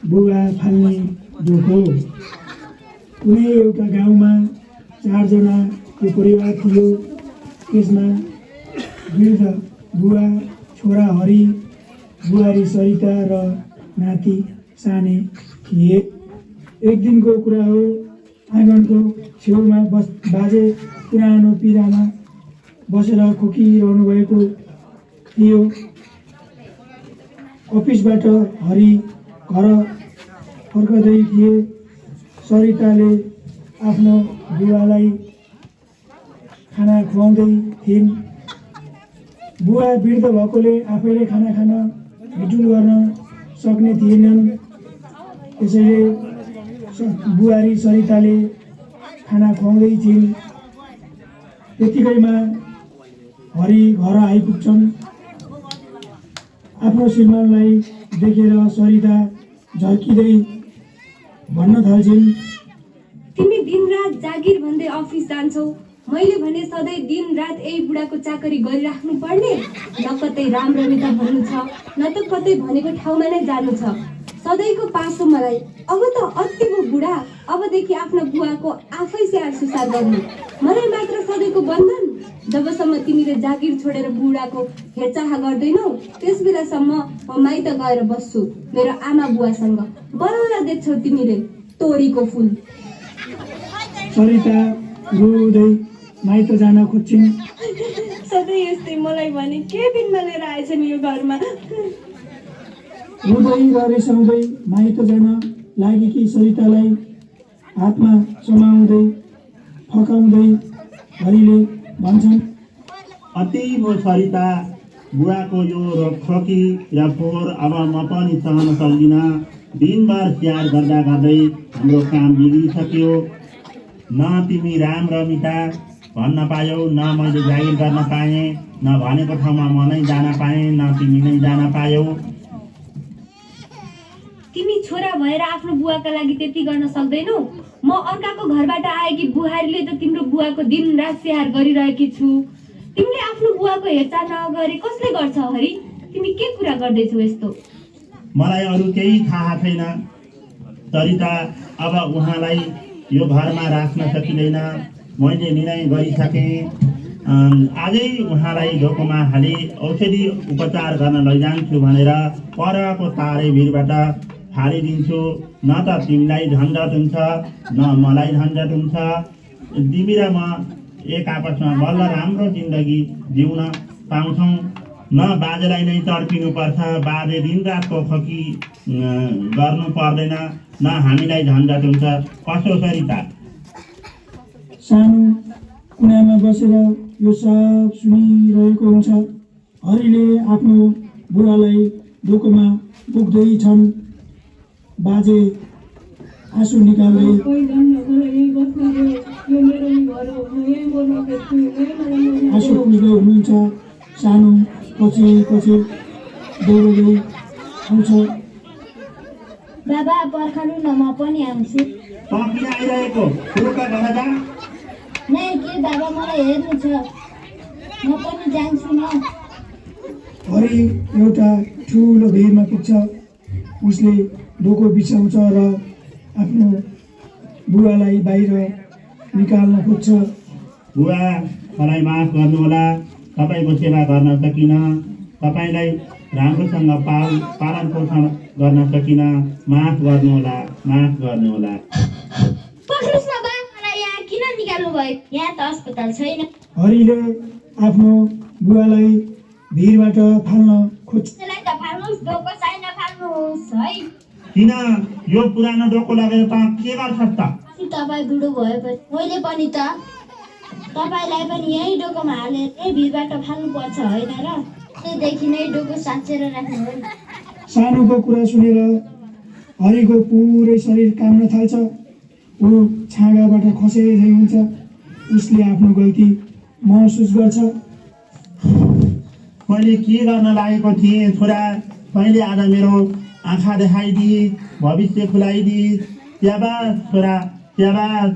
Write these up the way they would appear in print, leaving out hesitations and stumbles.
बुवा फाल्ने डोको। कुनै एउटा गाउँमा 4 जनाको परिवार थियो। त्यसमा वृद्ध बुवा, छोरा हरि, बुहारी सरिता र नाति साने थिए। एक दिनको कुरा हो, आँगनको छेउमा बाजे पुरानो पिरामा बसेर खोकिरहनु भएको थियो। अफिसबाट हरि घर फर्कदै थिए। सरिताले आफ्नो बुवालाई खाना खुवाउँदै थिइन्। बुवा वृद्ध भएकोले आफैले खाना खान हिँडुल गर्न सक्ने थिएनन्। त्यसैले बुहारी सरिताले खाना खुवाउँदै थिइन्। त्यतिकैमा हरि घर आइपुग्छन्। आफ्नो श्रीमानलाई देखेर सरिता झर्किँदै भन्न थाल्छिन्, तिमी दिनरात जागिर भन्दै अफिस जान्छौ। मैले भने सधैँ दिनरात यही बुढाको चाकरी गरिराख्नु पर्ने? न कतै राम रमिता भन्नु छ, न त कतै भनेको ठाउँमा नै जानु छ। सधैँको पासो मलाई। अब त अति पो बुढा, अबदेखि आफ्ना बुवाको आफै स्याहार सुसार गर्नु। मलाई मात्र सधैँको बन्धन। जबसम्म तिमीले जागिर छोडेर बुढाको हेरचाह गर्दैनौ, त्यस बेलासम्म म माइत गएर बस्छु मेरो आमा बुवासँग। बरौला देख्छौ तिमीले तोरीको फुल। सरिता रुँदै माइत जान खोज्छिन्। सधैँ यस्तै मलाई भने के दिनमा लिएर आएछन् यो घरमा। रुँदै र रिसाउँदै माइत जान लागेकी सरितालाई हातमा समाउँदै फकाउँदै हरिले भन्छन्, अति हो सरिता, बुढाको यो रोगखोकी र फोहोर अब म पनि सहन सक्दिनँ। दिनभर स्याहार गर्दा गर्दै हाम्रो काम बिग्रिसक्यो। न तिमी राम रमिता भन्न पायौ, न मैले जागिर गर्न पाएँ, न भनेको ठाउँमा म नै जान पाएँ, न तिमी नै जान पायौ। तिमी छोरा भएर आफ्नो बुवाका लागि त्यति गर्न सक्दैनौ? म अर्काको घरबाट आएकी बुहारीले त तिम्रो बुवाको दिन रात स्याहार गरिरहेकी छु। तिमीले आफ्नो बुवाको हेरचाह नगरे कसले गर्छ हरि? तिमी के कुरा गर्दैछौ यस्तो? मलाई अरू केही थाहा छैन सरिता। अब उहाँलाई यो घरमा राख्न सकिँदैन। मैले निर्णय गरिसकेँ। आजै उहाँलाई ढोकोमा हाली औषधि उपचार गर्न लैजान्छु भनेर परको तारै भिरबाट फालिदिन्छु। न त तिमीलाई झन्झट हुन्छ, न मलाई झन्झट हुन्छ। तिमी र म एक आपसमा बल्ल राम्रो जिन्दगी जिउन पाउँछौँ। न बाजेलाई नै तड्पिनुपर्छ, बाजे दिनरातको खोकी गर्नु पर्दैन, न हामीलाई झन्झट हुन्छ। कसो सरिता? सानो कुनामा बसेर यो सब सुनिरहेको हुन्छ। हरिले आफ्नो बुढालाई डोकोमा पुग्दैछन्। बाजे आँसु निकाल्दै आँसु पुज्दै हुनुहुन्छ। सानो पछि पछि दौडदै आउँछ। बाबा पर्खनु न, म पनि आउँछु। किन आइरहेको? नै के बाबा, मलाई हेर्नु छ, म पनि जान्छु न। हरि एउटा ठुलो भिरमा पुग्छ। उसले डोको बिछाउँछ र आफ्नो बुवालाई बाहिर निकाल्न खोज्छ। बुवा, मलाई माफ गर्नुहोला, तपाईँको सेवा गर्न सकिनँ, तपाईँलाई राम्रोसँग पालन पोषण गर्न सकिनँ। माफ गर्नुहोला, माफ गर्नुहोला। पक्रुस् न बा, मलाई यहाँ किन निकाल्नु भयो? यहाँ त अस्पताल छैन। हरिले आफ्नो बुवालाई भिरबाट फाल्न खोज्छ। त्यसलाई त फाल्नुहोस्, डोको छैन, फाल्नुहोस् है। किन यो पुरानो डोको लगेर त के गर्छस् त? तपाईँ बुढो भएपछि मैले पनि त तपाईँलाई पनि यही डोकोमा हालेर यही भिरबाट फाल्नुपर्छ होइन र? त्यहीदेखि नै डोको साँचेर राख्नु हो। सानोको कुरा सुनेर हरिको पुरै शरीर काम्न थाल्छ। ऊ छाँगाबाट खसेझै हुन्छ। उसले आफ्नो गल्ती महसुस गर्छ। मैले के गर्न लागेको थिएँ छोरा? तैँले आज मेरो आँखा देखाइदिए, भविष्य खुलाइदिए। त्याबास छोरा, त्याबास।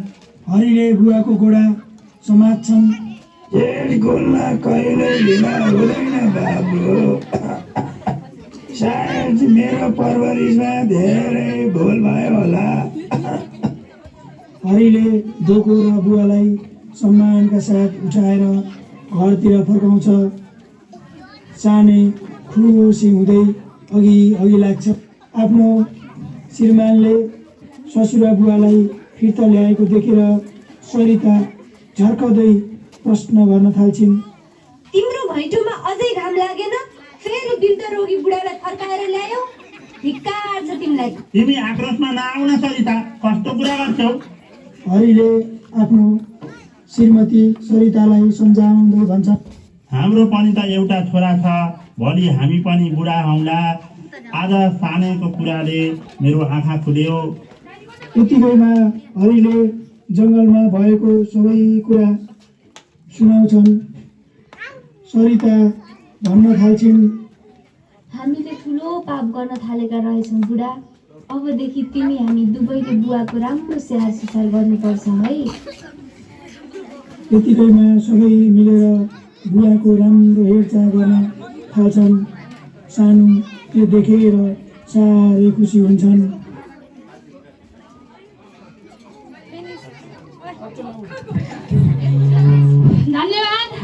हरिले बुवाको गोडा समात्छन्। जेल खोल्न कहिल्यै ढिला हुँदैन बाबु। सायद मेरो परवरिशमा धेरै भुल भयो होला। हरिले दोको र बुवालाई सम्मानका साथ उठाएर घरतिर फर्काउँछ। साने खुसी हुँदै अघि लाग्छ। आफ्नो श्रीमानले ससुरा बुवालाई फिर्ता ल्याएको देखेर सरिता झर्कँदै प्रश्न गर्न थाल्छिन्। तिम्रो भैटोमा अझै घाम लागेन? फेरि वृद्ध रोगी बुढालाई फर्काएर ल्यायौ? धिक्कार छ तिमीलाई। तिमी आक्रोशमा नआउन सरिता, कस्तो कुरा गर्छौ? हरिले आफ्नो श्रीमती सरितालाई सम्झाउँदै भन्छ, हाम्रो पनि त एउटा छोरा छ, भोलि हामी पनि बुढा हौँला। आज सानेको कुराले मेरो आँखा खुल्यो। यतिकैमा हरिले जङ्गलमा भएको सबै कुरा सुनाउँछन्। सरिता भन्न थाल्छिन्, हामीले ठुलो पाप गर्न थालेका रहेछौँ बुढा। अबदेखि तिमी हामी दुवैले बुवाको राम्रो स्याहार सुसार गर्नुपर्छ है। यतिकैमा सबै मिलेर बुवाको राम्रो हेरचाह गर्न थाल्छन्। सानो त्यो देखेर साह्रै खुसी हुन्छन्। धन्यवाद।